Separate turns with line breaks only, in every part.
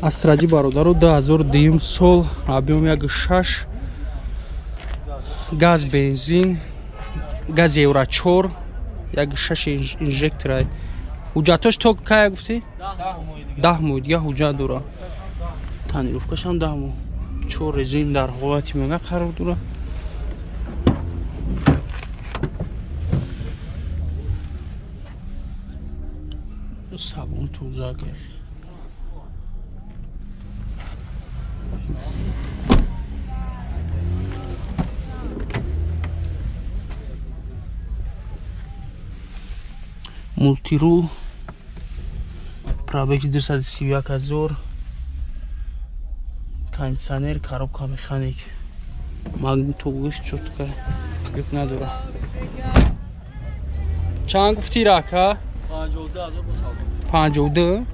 Астра Ҷи бародаро 2002 сол, объем 1.6, газ бензин, газ евро 4, 1.6 инжектор. Ҳуҷҷатош то кая гуфтӣ? 10 моҳ дига ҳуҷҷат дора. Тонировкашам 10 моҳ. 4 резин дар ҳолати миёна қарор дора. Салон тоза гир. Мултирул, пробег 231 000, кондиционер, коробка механик, магнитогӯш чётка, люк надора. Чанд гуфтӣ рака? 52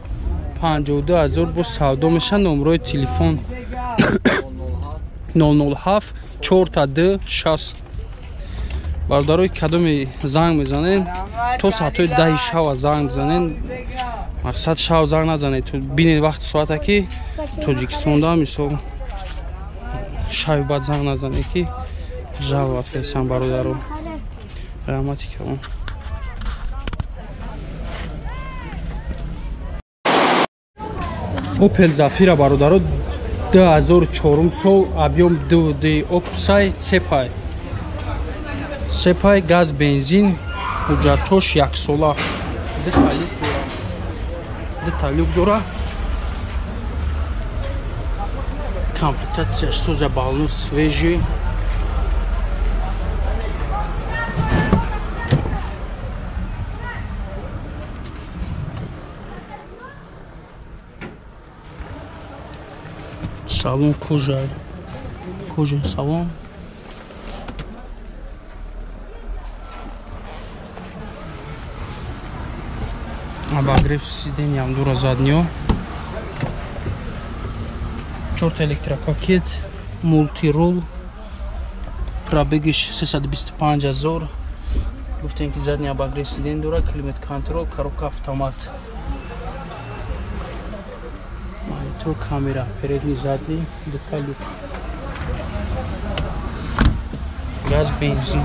52 000 бо савдо меша. Номрои телефон 007 42 60. Бародарои кадоми занг мезанен, то соатҳои 10 шава занг мезанен. Мақсад шав занг назанед, бинед вақти соата ки Тоҷикистонда мисол шави баъд занг назанед ки жаловат кардасан бародаро. Раҳмати калон. Opel Zafira бародаро 2004 сол, объем 2D Opusай Цепай. Сепай газ бензин, ҳуҷҷатош яксола. Ду люк дора. Комплектатсияш соза, балону свежий. Салон кожа. Кожа салон. Обогрев сиденьям дура заднего. Чорт электропакет, мултирул, пробегиш 325 000. Гуфтем ки задний обогрев сидень дура, климат контрол, коробка автомат. Монитор, камера, передний, задний, дута люк. Газ, бензин.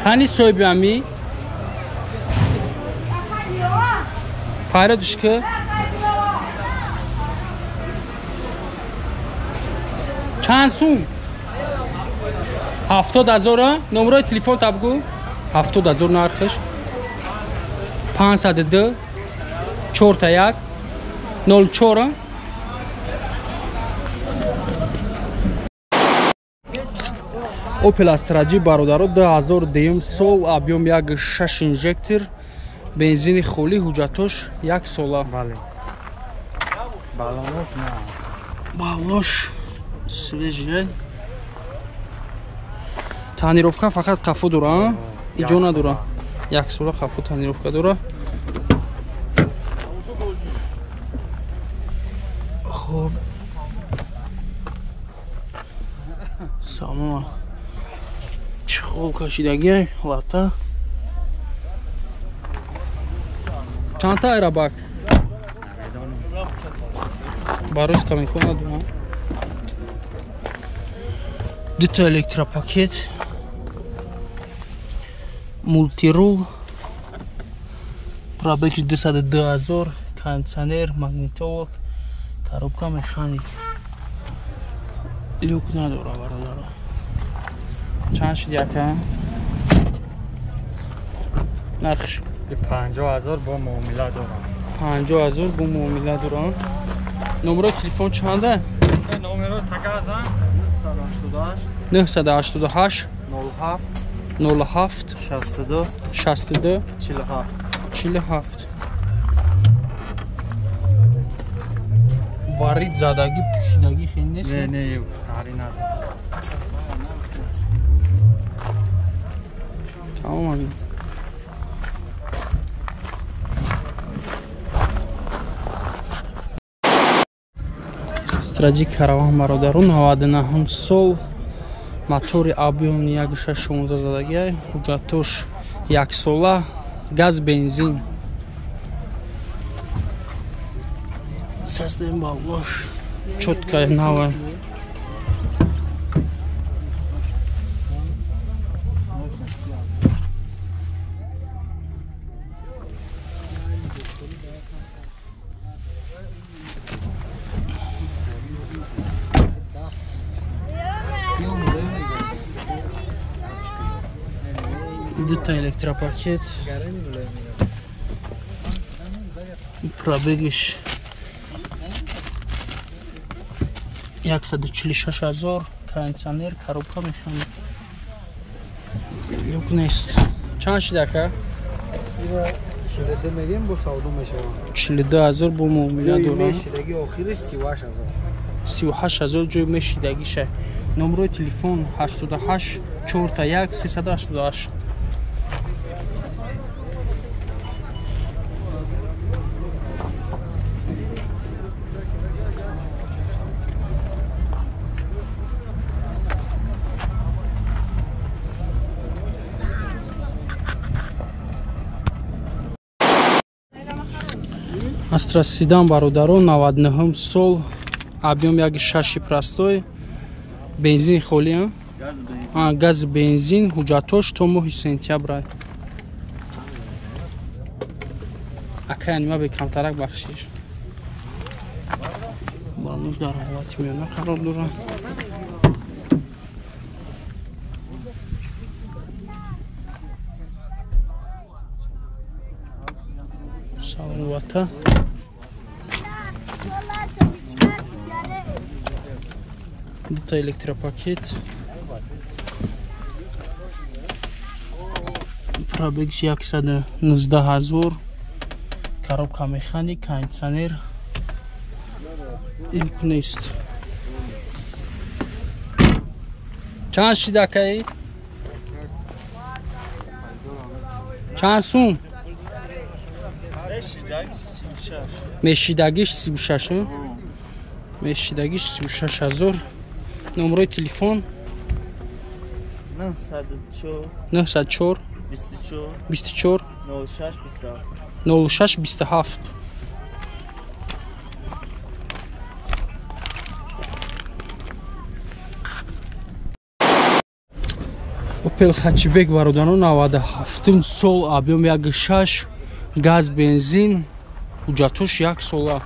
Кани соҳиби ами? Файра душка? Чанд сум? 70 000. Номрои телефон та бигӯ. 70 000 нархш. 502 41 04. Opel Astra J бародаро 2002 сол, объем 1.6 инжектор, бензини холӣ, ҳуҷҷатош як сола.
Бале. Балонош на.
Балош свежий. Тонировка фақат қафо дора, иҷо надора. Як сола қафо тонировка дора. Хоб. Салом. Чехол кашидаги, лата. Чанд та айрабак? Барои тамикон надорам. Дута электропакет, мултирул, пробег 202 000, кондиционер, магнитолог, коробка механик. Люк надора бародаро. Чанд шуд яка? Нархш
50 000 бо муомила дорам.
50 000 бо муомила дорам. Номерои телефон чанда?
Номеро таказан
988
07
07
62
62
47
47. Варид задагӣ, пӯшидагӣ хеле нест?
Не, не, тари надорам.
Тамом. Астра Ҷи караван бародару 99 сол, мотори объём 1.16 задагиай, ҳуҷҷатош яксола, газ бензин. Састем балош чёткая нава. Дута электропакет. Пробегиш 146 000, кондиционер, коробка механик. Люк нест. Чанд шид ака?
42 мегем бо савдо мешавад.
42 000 бо муомила дорам.
Мешидаги охириш 38 000.
38 000 ҷой мешидагиша. Номерои телефон 88 41 388. Астра седан бародарон 99 сол, объём 1.6 простой, бензин холӣ, газ бензин, ҳуҷҷатош то моҳи сентябр. Акай нима бе камтарак бахшиш. Балуш дар ҳолати миёна қарор дорад. Саловата. Дута электропакет. Пробег 119 000. Коробка механик, кондиционер. Люк нест. Чанд шид акай? Чанд сум? Мешидагиш 36. Мешидагиш 36 000. Номерои телефон 904 24 06 27. Опел Хачибек бародарон 97 сол, объём 1.6, газ бензин, ҳуҷҷатош як сола.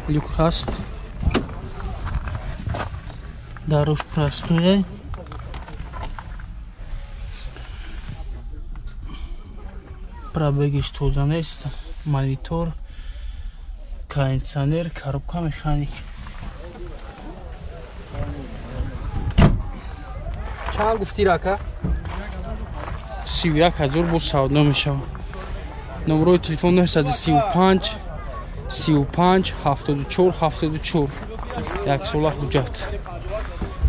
Люк ҳаст, дарош простое. Пробегиш тоза нест, монитор, кондиционер, коробка механик. Чанд гуфтӣ рака? 31 000 бо савдо мешавад. Номерои телефон 935 35 74 74. Як сола ҳуҷҷат.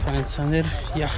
Кондиционер ях.